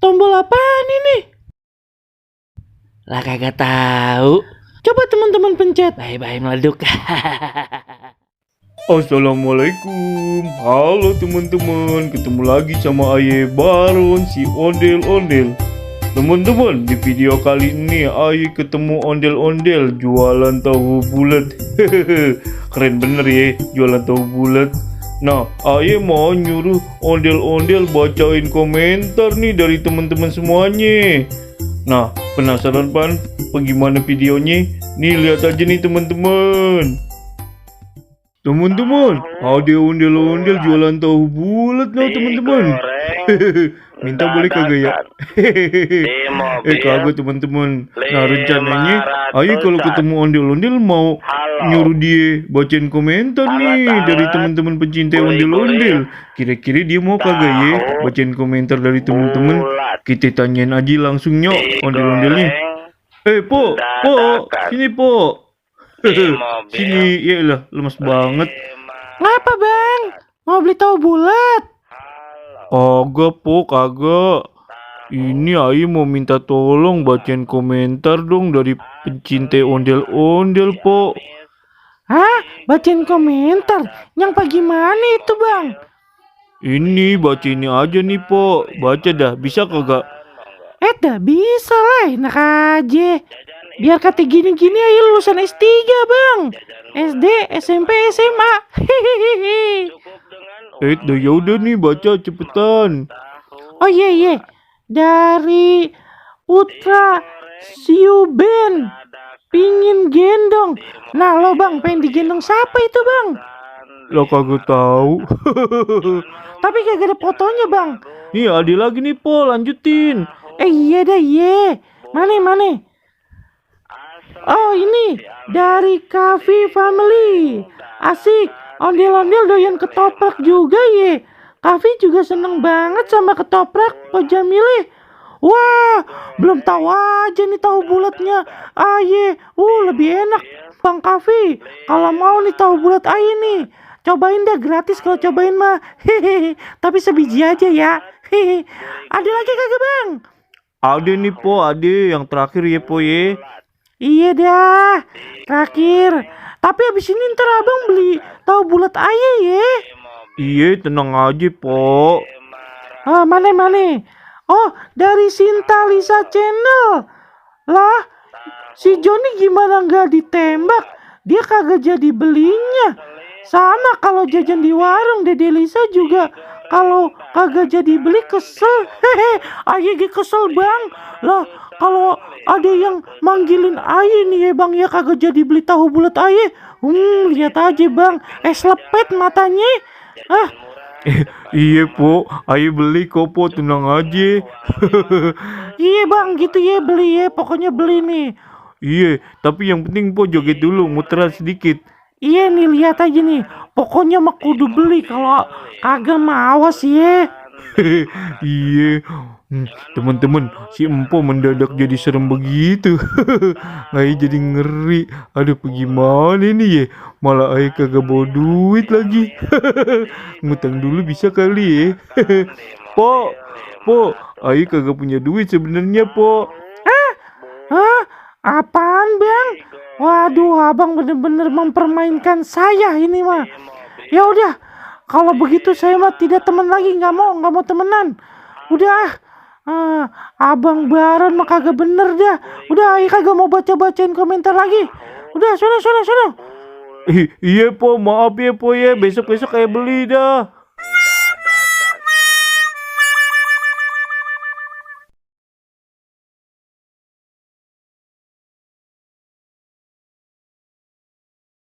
Tombol apaan ini? Lah kagak tahu. Coba teman-teman pencet. Bye-bye meleduk. Assalamualaikum. Halo teman-teman, ketemu lagi sama Aye Baron si ondel-ondel. Teman-teman, di video kali ini Aye ketemu ondel-ondel jualan tahu bulat. Keren bener ya, jualan tahu bulat. Nah, Aye mau nyuruh ondel-ondel bacain komentar nih dari teman-teman semuanya. Nah, penasaran pan bagaimana videonya? Nih lihat aja nih teman-teman. Teman-teman, ada ondel-ondel jualan tahu bulat no teman-teman. Minta boleh kagak ya? Kagak teman-teman. Nah rencananya, ayo kalau ketemu ondel-ondel mau nyuruh dia bacain komentar nih dari teman-teman pecinta ondel-ondel. Kira-kira dia mau kagak ya bacain komentar dari teman-teman? Kita tanyain aja langsung nyok ondel-ondelnya. Po, sini po. Sini, ya lemas banget. Ngapa bang? Mau beli tahu bulat? Kagak po, kagak. Ini Ayi mau minta tolong bacain komentar dong dari pencinta ondel-ondel po. Hah? Bacain komentar? Yang bagaimana itu bang? Ini baca ini aja nih po. Baca dah, bisa kagak? Dah bisa lah, enak aja. Biar kata gini-gini aja lulusan S3 bang. SD, SMP, SMA. Dah yaudah nih baca cepetan. Oh iya. Dari Putra Siuben, pingin gendong. Nah lo bang, pengen digendong siapa itu bang? Lo kagak tahu. Tapi kagak ada fotonya bang. Nih ada lagi nih po, lanjutin. Iya dah iya. Mana? Oh ini dari Kavi Family. Asik, ondel-ondel doyan ketoprak juga ye. Kavi juga seneng banget sama ketoprak Po Jamile. Wah, belum tahu aja nih tahu bulatnya. Aye, lebih enak Bang Kavi. Kalau mau nih tahu bulat Aye nih. Cobain dah gratis kalau cobain mah. Hehehe, tapi sebiji aja ya. Hehehe. Ada lagi kagak bang? Ada nih po, ada yang terakhir ya po ye. Iya dah, terakhir. Tapi abis ini ntar abang beli tahu bulat Aye ya. Iya tenang aja po. Mana? Oh, dari Sinta Lisa Channel. Lah, si Joni gimana nggak ditembak? Dia kagak jadi belinya. Sama kalau jajan di warung Dede Lisa juga kalau kagak jadi beli kesel. Aye kesel bang. Lah kalau ada yang manggilin Aye nih ya bang ya kagak jadi beli tahu bulat Aye. Lihat aja bang. Lepet matanya. Iya po, Aye beli kok po, tenang aja. Iya bang gitu ya beli ya. Pokoknya beli nih. Iya, tapi yang penting po joget dulu, muteran sedikit. Iya nih lihat aja nih. Pokoknya mah kudu beli kalau kagak mah awas ya. Iya. Teman-teman, si Empo mendadak jadi serem begitu. Aye jadi ngeri. Aduh, gimana nih ya? Malah Aye kagak bawa duit lagi. Ngutang dulu bisa kali ya. Po, Aye kagak punya duit sebenarnya, po. Apaan bang? Waduh, abang bener-bener mempermainkan saya ini mah. Ya udah, kalau begitu saya mah tidak teman lagi, nggak mau temenan. Udah, abang Baron mah kagak bener dah. Udah, Aye kagak mau baca-bacain komentar lagi. Udah, sono. Iya po, maaf ya po ya, besok kayak beli dah.